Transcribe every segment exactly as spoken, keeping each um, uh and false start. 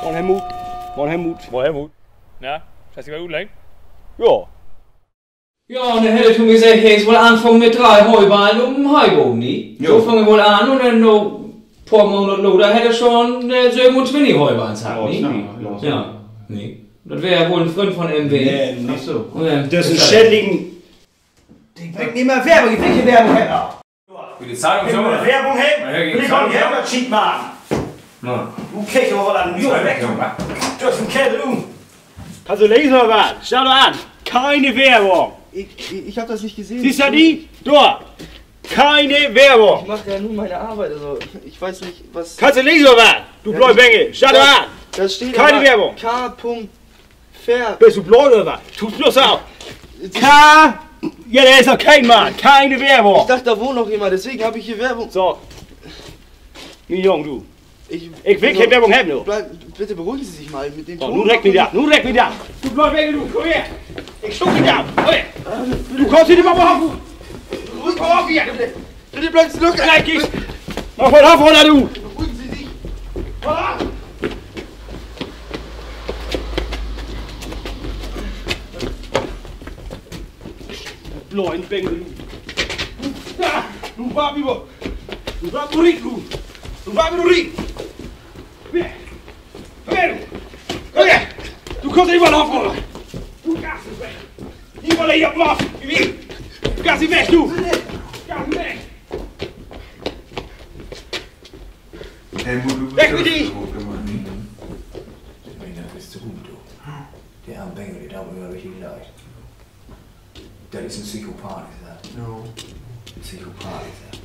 Moin, Helmut. Moin, Helmut. Moin, Helmut. Na, hest du wat utleggt? Ja. Ja, un denn hett he to mi seggt, he is woll anfungen mit dree Heuballen op'n Heuboom, ne? Jo. So fung he woll an un denn na poor Maand later hett he schon, äh, sövenuntwintig Heuballen hatt, ne? Ja, ne? Dat weer ja woll en Fründ von em ween. Ach so. Dat is en schädlichen. Ik will nich mehr Werbung, ik will keen Werbung hebben. Will de Zeitung hebben? Will ik nich mehr Werbung hebben, will ik nich mehr Schiet maken. Du kriggst aver woll an, jo, weg, du. Du hest en Kerl, du. Also, les mal wat. Schau doch an. Keine Werbung. Ich, ich hab das nicht gesehen. Siehst du die? Dor. Keine Werbung. Ich mach ja nur meine Arbeit, also ich weiß nicht, was. Kannst du lesen oder was? Du Blödbengel. Schau doch an. Da steht aber Keine Werbung. K. Ver- Büst du blöd oder wat? Du blöd auch. K. Ja, dor is doch keen Mann. Keine Werbung. Ich dachte, da wohnt noch jemand, deswegen hab ich hier Werbung. So. Mien Jung, du. Ik will keen Werbung hebben, du. Bitte beruhigen Sie sich mal mit dem Ton. Nu reck mi dat, nu reck mi dat. Du Blödbengel, du, kumm her. Ik sluck di af. Du kummst hier nich mehr hoch. Kumm hoch hier. Bitte bleiben Sie locker. Mach mal hoch, oder du. Beruhigen Sie sich. Blödbengel, du. Du warrst mi, du warrst mi rieken, du. Du warrst mi rieken. Weg. Hey, du! Hey, du kummst immer noch vor! Du Gas weg! Immer hier auf! Du Gas weg, du! Gas weg! Weg mit di! Ik meen, dat is to goot, du. De arme Bengel, de deit mi ja richtig leed. Dat is en Psychopaat, is dat. Jo. En Psychopaat is dat.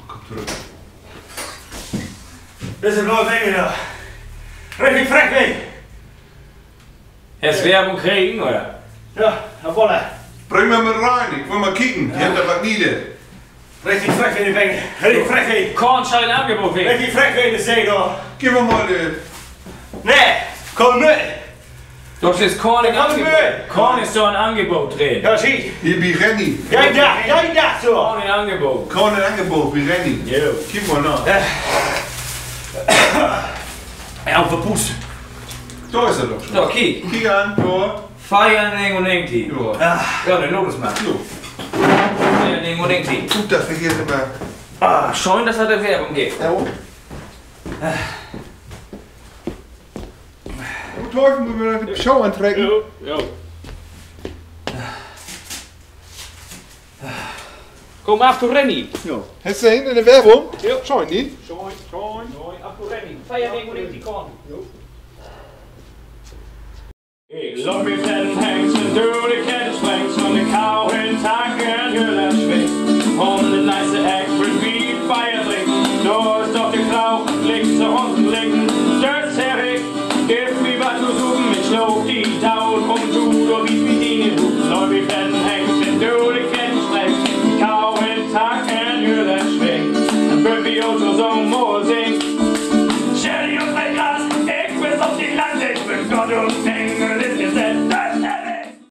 Kumm torüch. Dit is en Blödbengel, ja. Richtig frech, ey. Hest Werbung kregen, oder? Ja, dat woll he. Bring mal mit rein, ik will mal kieken. Hier hett he wat nieder. Richtig frech, de Bengel. Richtig frech, ey. Korn schall in Angebot ween. Richtig frech, ey, de Säge. Gib mal de. Nee, komm mit. Dor is Korn in Angebot. Korn is dor in Angebot drin. Ja, sieh. Hier bi Renny. Ja, ja, ja, ja, so. Korn in Angebot. Korn in Angebot bi Renny. Jo. Kiek mal na. Ja, verpust. Dor is he doch schon. Dor, kiek. Kiek an, dor. Veer negenunnegentig. Jo. Ah, ja, de Lotus, Mann. Jo. Veer negenunnegentig. Gut, dat vergeet ik immer. Ah, schöön, dat dat de Werbung gifft. Jo. Du, Teufel, mutt man de Schoh antrecken. Jo, jo. Kumm, af to Renny. Jo. Hest du dor hinnen de Werbung? Jo. Schöön, ne? Schöön, schöön. Schöön, af to Renny. Veer negenunnegentig Korn. Jo. Ik loop mit den Hengst